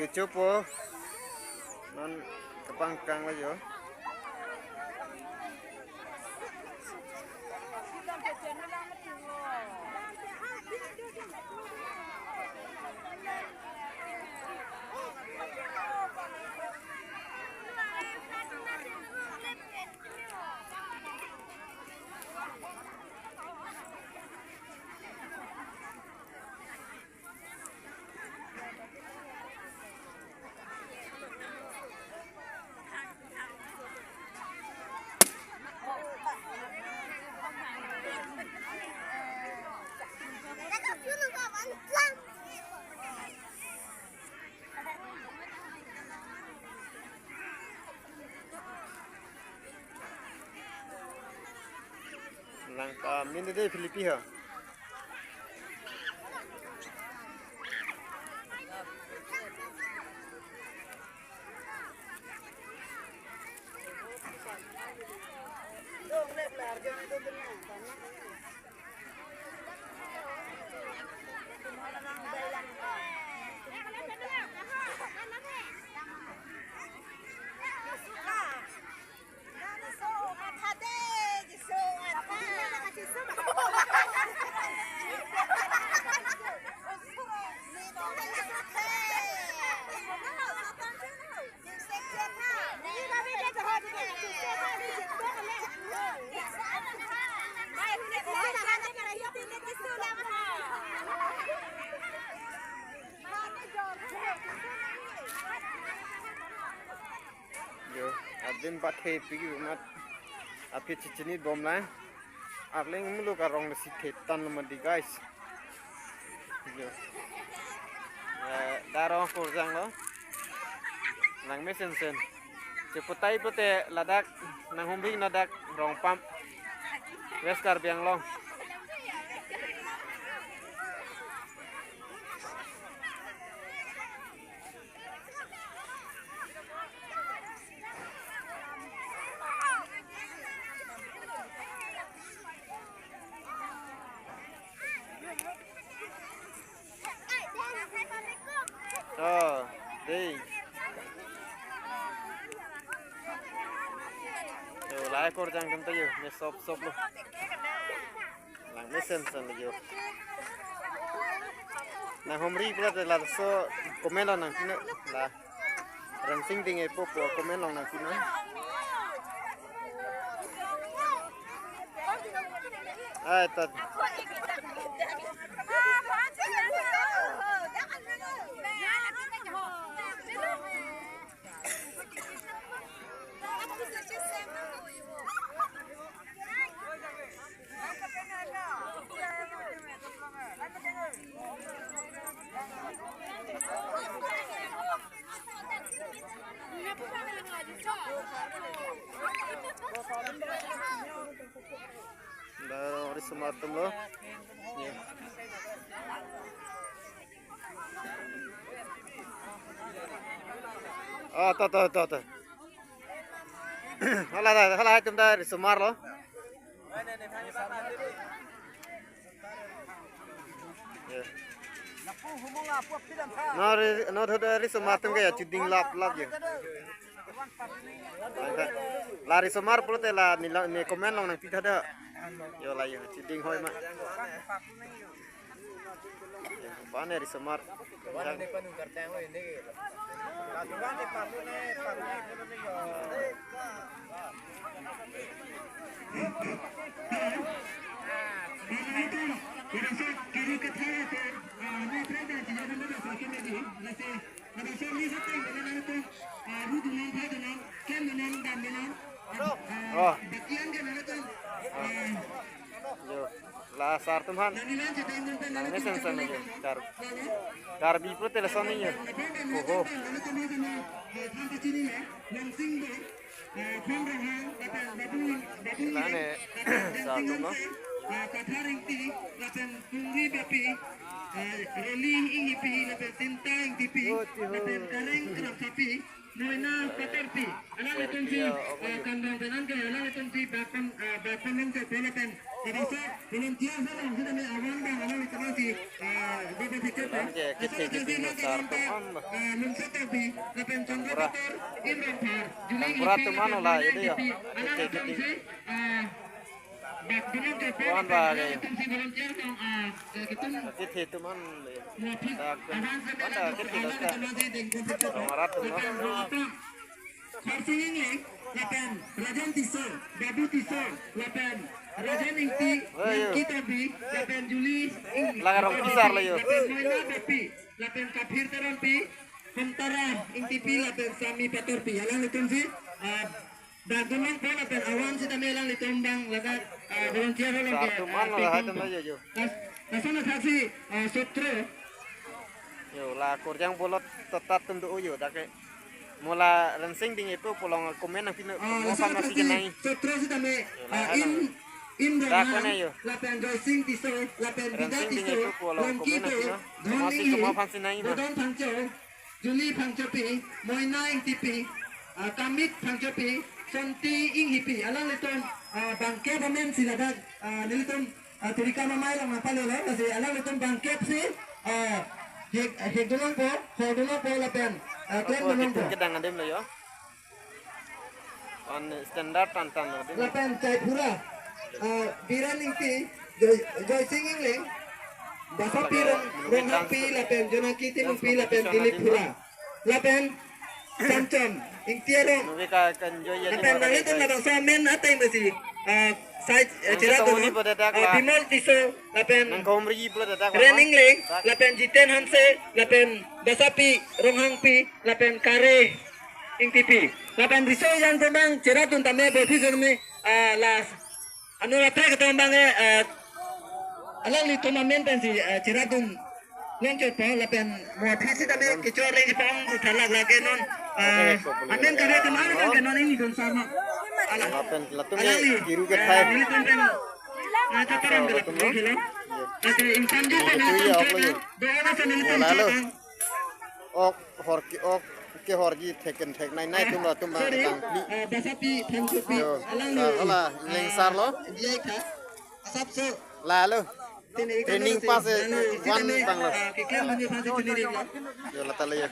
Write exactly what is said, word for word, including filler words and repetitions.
Kecho po. Non kepangkang lo jo. Langpamin dei Philippi ho. Jo, adim pathe pigi mat aphi chichinit bomlang. Arleng muluk arong si thetan lo mati, guys. Jo. Eh, da rong kurjang lo. Langme sensen. Cheputai pute ladak nanghumring ladak Rongpam, West Karbi Anglong. Oh, dei. Yo, lahai kurjang atum ta yo, me sop sop lo. Langme sensen lo jo. Nanghumri pula te laso comment lo nangpinang la. Rangsing Dinghe po po comment lo nangpinang. Ai ta. Da risomar atum lo. Ya. Ah, to, to, to, to. Hala da, hala hai atum da risomar lo. Ya. No ri, no thoda risomar atum ke ya chiding lap lap ya. La risomar pulote la ne la ne comment lo nangpi tha da. Yo la yo chiding hoi ma. Yo, pane risomar. Oh. Yo, la sar atum aphan. Langme sensen lagi. Kar, Karbi pulote lason ni yo. Oho. Lane sar atum lo. Moina Patarpi, alanglitum si, eh, kandang penan ke, alanglitum si bakon, eh, bakon nang ke polo pen, eh, bangso, belum Tiang sedang sitame awan bang alang ikan si, ah, bebe tiket. Oke, kita kita kita sarto on. Ah, Lungset Tobi, lapen Chandra Pura. Peter, Imran Thar, Juling Pura Ipi, tuman ola, Juling ini ya. Ipi, alang Oke, ikan kita. Si, ah, bak Dunong Kepo, Wan lapen ba, alang ya. Ikan si volunteer kong, ah, eh, kita. Kita itu man. Mapit, Dak, awan sedang mana alang kita ikan si deng tiket. Orang rat tuh, no? Lapen Rongata. Khorsing Engleng, lapen Rajan Tisso, Babu Tisso, lapen Rajan Ingti, Ayo. Nangki Tobi, lapen Julie Eng-, Langar Tobi, Rongpisar lo yo. Lapen Moina Bappi, lapen Kaphir Teronpi, Hamtara Ingtipi, lapen Sami Patorpi. Alanglitum si, ah, dak Dunong Kepo lapen awan sitame alanglitum bang ladak, ah, volunteer along ke, Satu ah, mana lah, pipon itu aja, yo. Las-, lason athak si, ah, sotro. Yo, la Korjang bolot totat tundu yo, dak ke. Mola Rensing Ding itu pulang komen nang pinu, Ah, mau lason sama athak si si kenai. Sotro sitame, Yo, ah, lah, in, lah. In Dak Roman, mana yo? Lapen Joysing Tisso, lapen Vida Rensing Ding Tisso, itu pulang Longki komen nang Bey, pinu. Dhon Masih Ingli, semua fansi nai, mah. Dodon Phangcho, Julie Phangchopi, Moina Ingtipi, ah, Kamit Phangchopi, Sonti Inghipi, alanglitum, ah, bangkep amen si ladak, ah, nelitum, ah, Turikam amei along nangpalelo, lasi alanglitum bangkep si, ah, Hek, Hek Dunong Kepo, Hor Dunong Kepo lapen, ah, Klen Opo, Dunong Kepo. Kita kedang adim lo yo. On standard tan tan lo adim. Lapen Chai Phura, ah, Biren Ingti, Joy, Joysing Engleng, Basapi Rong, Ronghangpi, lapen Jonaki Timungpi, lapen Dilip Phura. Lapen Samson Ingti Arong. Movie ka kan joy ya. Lapen nanglitum labangso amen ateng besi, ah, sai, eh, Nang Chera ketong Dunong, ni pada dak ah, lah. Bimol Tisso, lapen Nang kaum ri pula dak Ren lah. Engleng, lapen Jiten Hanse, lapen Basapi Ronghangpi, lapen Kare Ingtipi. Lapen riso yang tembang Chera Dun tame besi seme, ah, las. Anu ratre ketong bang, eh, eh, alanglitum amen pensi, eh, Chera Dun longchot po lapen mo aphi sitame kechor lagi pang uthalak lagi non, eh, amen kare teman kan ke non ini dun sama. Ala, Lapen latum alangli, kiru ke eh, thai. Nelitum pen, eh, kataran ke latum kilo. Kasi insan juga Itu nelitum iya, apa coba. Ya? Doa nasa nelitum Wala lo. Coba. Ok, hor ki, ok, ke hor ki theken thek nai nai tum lo tum bang Sorry, bang pli. Eh, Basapi Phangchopi Yo, alangli. Ala, ala, Leng Sar lo. Dia ka. Asap so. La lo. Tini Training ikan pass, eh, si one kami, bang lo. Eh, kikan mani pasi chuni ring lo. Yo, lata lo yo.